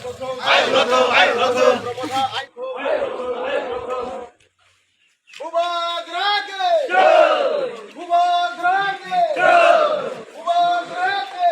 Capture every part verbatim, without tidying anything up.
Bubagra ke! Bubagra ke! Bubagra ke!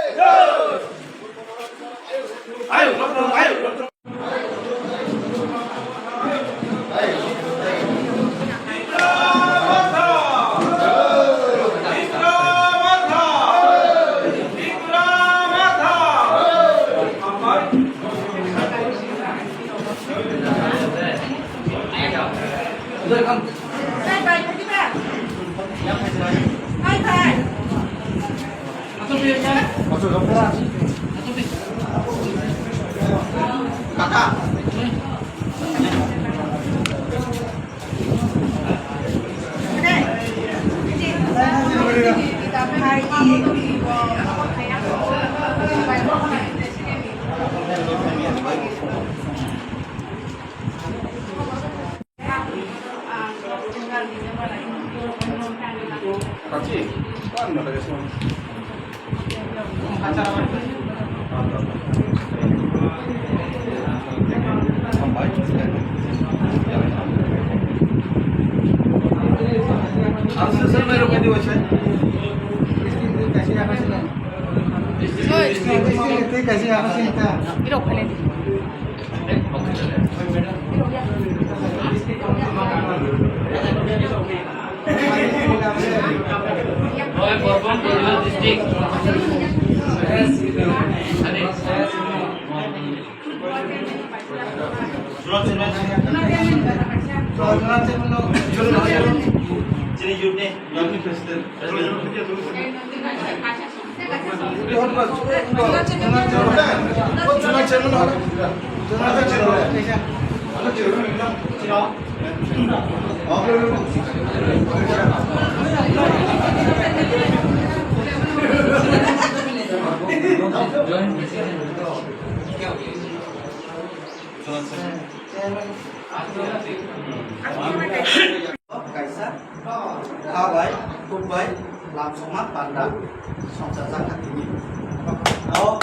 Kaisa kha bai, kuk bai, lamsokma panda songchajak kha tini. O,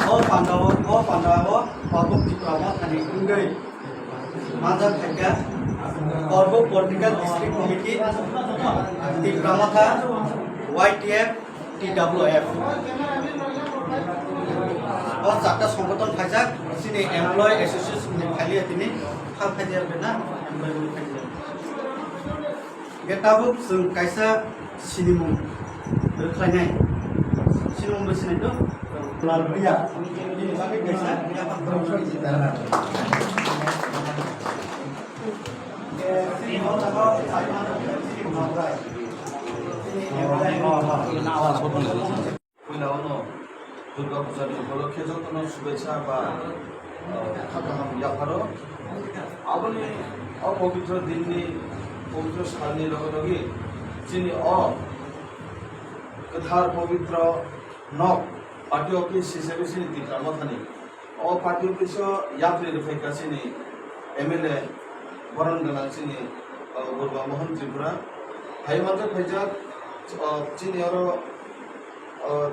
o panda o, o panda o, Parbuk Tipra Mothani wngwi manjak khaikha Parbuk Political District Committee, Tipra Motha, Y T F, T W F. O charta songgothon phaijak, chini Employee Association ni phailiya tini, kha phailiya bena, employee ni phailiya. Ge tabuk chwng kaisa sinimung rwkhlainai. Sinimung bo sinai do? Laluya. Bini bagwi kaisa. Puila ono Durga Puja ni upolokhe jotono subaisa ba, uh, kha kaham yapharo. Aboni o pobitro din ni, pobitro sal ni loge loge chini o kwthar pobitro nok party office hisabe chini Tipra Mothani o party office o yapri rwphai kha chini M L A boron gwnang chini, uh, Gurba Mohan Tripura. Hai manjak phaijak, uh, chini oro, uh,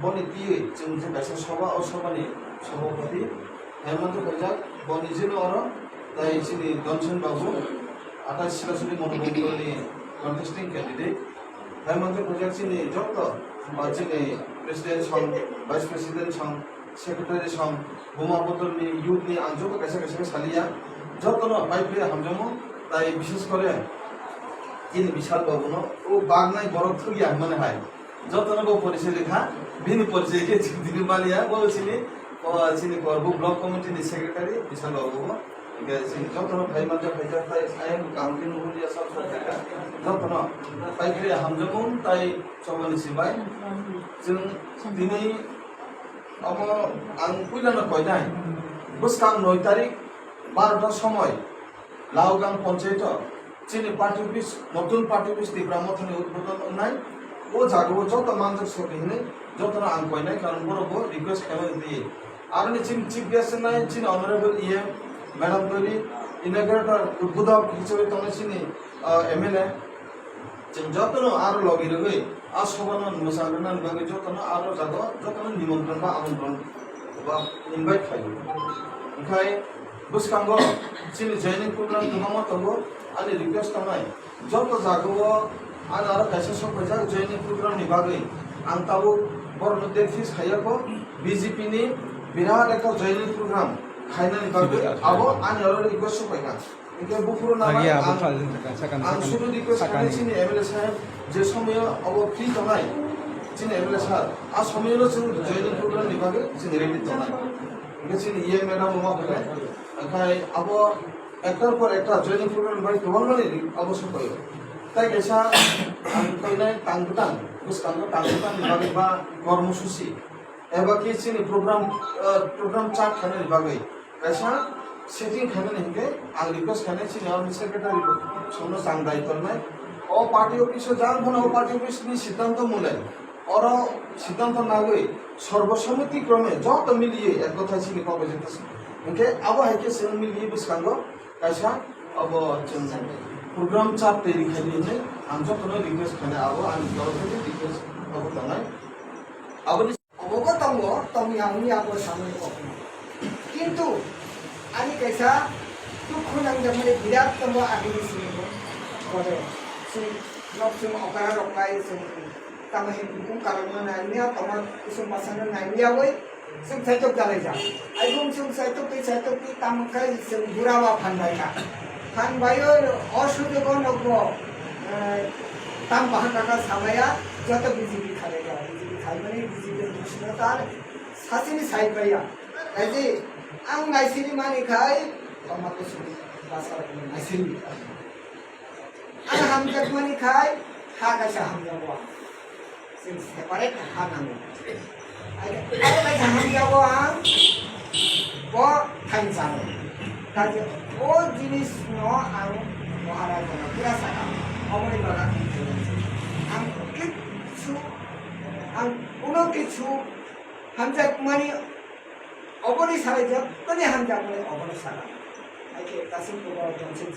boni twiwi chwng je kaisa soba, o sobani sobapati hai manjak phaijak, boni jino oro tai chini Donsen Babu, athai Sirasuri Monobongkol ni contesting candidate. Hai manjak phaijak chini joto, uh, chini president song, vice president song, secretary song, Buma Bodol ni youth ni ang joto kaisa kaisa khe saliya, jotono pai phai hamjakmung, tai bishes kore chini Bishal Babu no, o bagnai borok thwkya hinmani hai, jotono bo porichoi rikha, bini porichoi khe chwng tini maliya, bo chini, o chini Korbu block committee ni secretary Bishal Babu bo, hingkhe chini jotono phai manjak phaijak tai ayang kaham khe nuhurliya sab sab khaikha, jotono pai phai hamjakmung tai chobani sibai chwng tini Omo ang puilano koinai, bwskang noi tarik barota somoi Laogang ponchaito chini party office, notun party office Tipra Mothani udbodon wngnai. O jagao joto manjak sokni hinwi jotono ang koinai, karon borokbo request khaimani twi. Aroni chini chief guest wngnai chini honorable E M madam twi, inaugurator udbodok hisabe tongnai chini, ah, M L A. Chwng jotono aro logi rwgwi a sobano mwchang rwnani bagwi jotono aro jago jotono nimontron ba amontron ba invite khaio. Onkhe bwskango chini joining program kwbangma tongo, ani request tongnai joto jagao ani aro kaisa sok paijak joining program ni bagwi. Ang tabuk borokno date fix khaiyakho, B J P ni birat ekta joining program khainani bagwi abo ani aro request sok paikha. Hingke buphuru namai ang, ang suru request khainai chini M L A saheb je somoyo obo free tongnai, chini M L A sir, a somoyo no chwng joining program ni bagwi chwng ready tongnai. Hingke chini E M madam bo ma phainai, hingke abo ektar por ekta joining program ni bagwi kwbangma ni abo sokoyo. Tai kaisa ang koinai tang bwtang, bwskango tang bwtang ni bagwi ba kormosusi. Eba khe chini program, eh, program chart khainani bagwi kaisa setting khainani hingke ang request khainai chini aroni secretary bo chwngno chang dai tongnai. O party office o jang phano o party office ni siddhanto mole. Oro siddhanto nagwi sorbo somiti krome joto miliye ek kotha chini kok bai jeta se. Hingke abo hai khe chwng miliye bwskango kaisa abo chwng program chart teri khainani hinwi ang jotono request khainai abo ani torof thani request abo tongnai. Aboni Obo bo tongo, tongya wngya bo samani kokno. Kintu ani kaisa dukhu nangjakmani birat tongo agini simi bo. Bode, chwng nok chwng okara rok bai chwng tamo hin bukung karokno nangya, tamo kusung masano nangya oi, chwng saitok jalaijak. Aibung chwng saitok twi saitok twi tamo khe chwng bura ba phan bai kha. Phan bai o, o sujugo nokbo, eh, tam bahar kaka samaya, joto B J P khalai kha. B J P khaimani B J P ni bisingno tar sasini sai paiya. Kaisi ang naisini mani khai, tongma kusuni basa naisini. Ang hamjakmani khai, ha kaisa hamjago ang. Chwng separate ha nango. Ai, ai kaisa hamjago ang, bo thainsa. Kaisa o jinisno ang Maharaja no pura saka. Oboni bagwi ang thainsa. Ang kichu, ang kuno kichu hamjakmani oboni salai jottoni hamjakmani oboni saka. Ai khe kaisa kubo tongsi